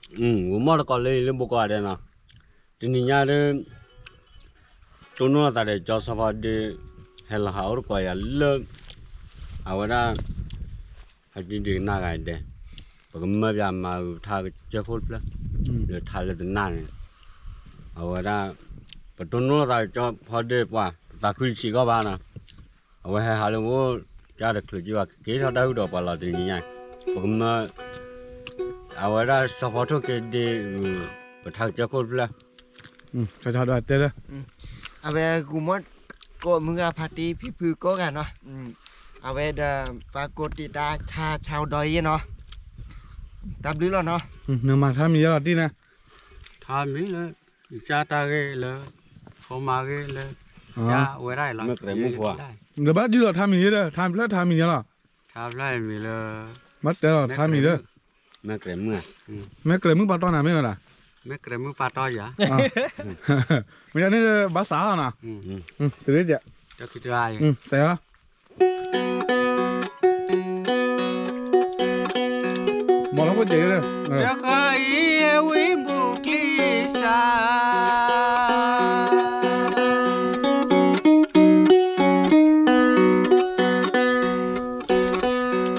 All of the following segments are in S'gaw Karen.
ဂီၤမီၢ်တကိးလၢအံၤလၢဘိကိးဂၤဒဲးနီၤ, တနံၤညါဒီး တိၢ်နီၣ်သးဒီးကၠီစီၤဖီဒ့ ဟဲလီၤဟးအိၣ်တကိးယၤလၢ အဝဲဒၣ် ဟဲတံၢ်ဒံးကနၣ်ဂၤဒဲး, ပကမၢပၠးမၤဂုာ်ပထါကစၢၢ်ခိၣ်တဖျၢၣ် လၢထါလၢတနၢ်န့ၣ်, အဝဲဒၣ် ပတိၢ်နီၣ်သးဒီးကၠီစီၤဖီဒ့ပှၤ ပသးခုတဆံးကီၢ်ဘၣ်နီၤ, အဝဲဟဲဟးလၢပအိၣ် ကၢ်တချုးကံဘၣ် ကက့ၤထီၣ်တၢ်ဟူဒီးပှၤလီၤတနံၤညါ, ပကမၢ အဝဲဒၣ်စီၤဖီထိၣ်က့ဒ့ဂုာ် ပထါကစၢၢ်ခိၣ်တဖျၢၣ်, တဲလၢ အဝဲဂီၤမီၢ်ကိးမုၢ်ဂၤဖါတံၢ်ဖံဖုကိးဂၤနီၤ, အဝဲဒီးပှၤကိးတံာ်တာ်ဆါဆါဒီးယဲနီၤ, တၢ်ဘျုးလီၤနီၤ, နမၤထါမံၤယဲလီၤတံၢ်န့ၣ်, ထါမံၤလၢ ယကၢ်တၢ်ဂ့ၢ်လၢ ဖိမါဂ့ၢ်လၢ ယဝဲဒၣ်လီၤ, နဘၣ်ဒုးလီၤထါမံၤယဲဒီး ထါဖျၢၣ်ထါမံၤယဲလီၤ, ထါဖျၢၣ်မံၤလၢ ဘၣ်တဲလီၤထါမံၤလၢ မ့ၢ်ကြဲးမုၢ်ပှၤတီနၤမ့ၢ်ဝဲဒၣ်, မ့ၢ်ကြဲးမုၢ်ပှၤတီယၤ, မ့ၢ်န့ၣ်ဘၣ်စးလီၤနီၤ, တရ့ၣ်, တဲလီၤ မၤလီၤဖိကဲး, တဃၣ်အံၤဝံဘူၣ်ကျံစၢ်,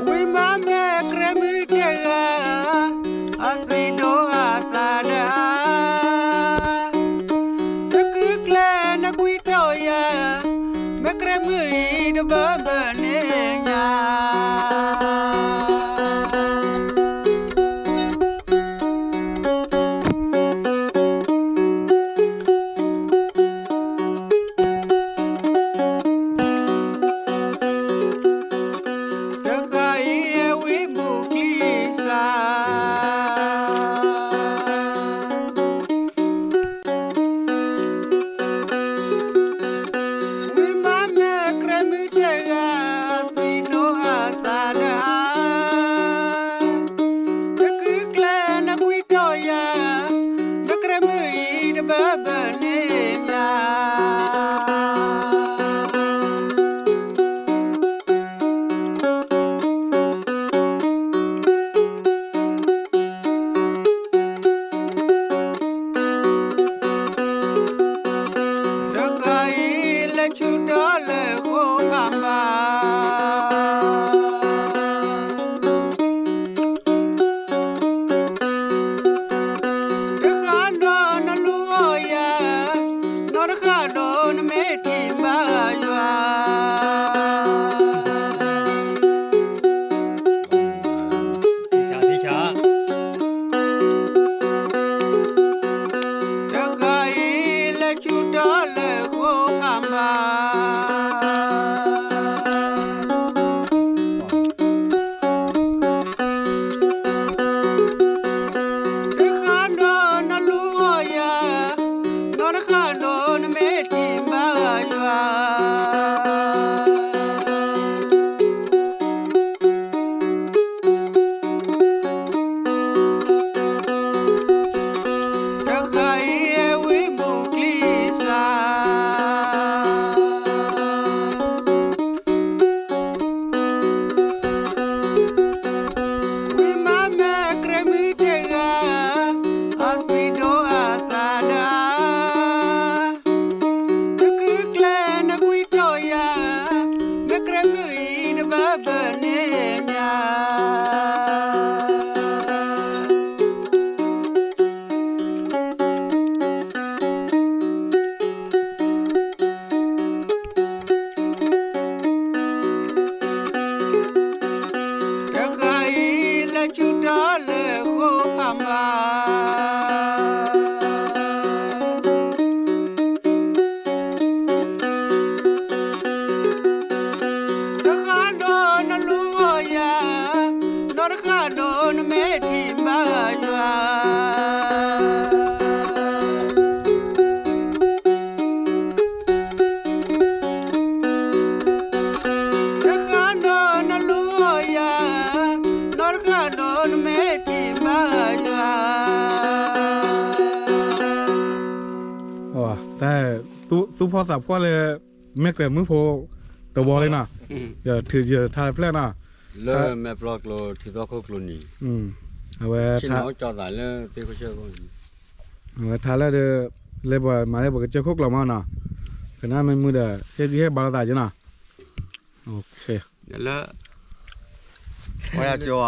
ဝံမၤမ့ၢ်ကြဲးမုၢ်တဂၤ, အသွံၣ်ဒိၣ်အသးဒၣ် တကုၢ်ကျဲနကွံာ်တီယၤ, မ့ၢ်ကြဲးမုၢ်အံၤတဘၢဘၢန့ၣ်ညါ, တဃၣ်အံၤဝံဘူၣ်ကျံစၢ်, ဝံမၤမ့ၢ်ကြဲးမုၢ်တဂၤ, သွံၣ်ဒိၣ်အသးဒၣ် တကုၢ်ကျဲနကွံာ်တီယၤ, မ့ၢ်ကြဲးမုၢ်အံၤတဘၢဘၢန့ၣ်ညါ, တဃၣ်အံၤလၢဆူၣ်တီလၢဃိဖးမး, တဃၣ်နီၤနလူၤအီၣ်ယၤ, နီၢ်တဃၣ်ဒိၣ်နမ့ၢ်ထံၣ်ဘၣ်ယွၤ တဃၣ်အံၤလၢဆူၣ်တီလၢဃိဖးမး, တဃၣ်နီၤနလူၤအီၣ်ယၤ, နီၢ်တဃၣ်ဒိၣ်နမ့ၢ်ထံၣ်ဘၣ်ယွၤ တဃၣ်အံၤဝံဘူၣ်ကျံစၢ်, ဝံမၤမ့ၢ်ကြဲးမုၢ်တဂၤ, အသွံၣ်ဒိၣ်အသးဒၣ် တကုၢ်ကျဲနကွံာ်တီယၤ, မ့ၢ်ကြဲးမုၢ်အံၤတဘၢဘၢန့ၣ်ညါ တဃၣ်အံၤလၢဆူၣ်တီလၢဃိဖးမး, တဃၣ်နီၤနလူၤအီၣ်ယၤ, နီၢ်တဃၣ်ဒိၣ်နမ့ၢ်ထံၣ်ဘၣ်ယွၤ တဃၣ်နီၤနလူၤအီၣ်ယၤ, နီၢ်တဃၣ်ဒိၣ်နမ့ၢ်ထံၣ်ဘၣ်ယွၤ တၢ်သူၣ်ဖှီၣ်သးဖှီၣ်လၢ မဲၢ်ကြဲးမုၢ်ဖိ တဝီလံနီၤ, ယထုးယထါတဖျၢၣ်နီၤ, လၢမဲာ်ပျီကျိၤထံသီခိၣ်ကျိၤနံၤ, အဝဲ အဝဲထါလၢဒီး လၢပှၤမၤလၢပကစၢၢ်ခိၣ်ကျိာ်မးနီၤ, ကနၣ်မ့ၢ်မုာ်ဒီး ဟ့ၣ်ဂံၢ်ဟ့ၣ်ဘါလိာ်သးက့နီၤ, လၢ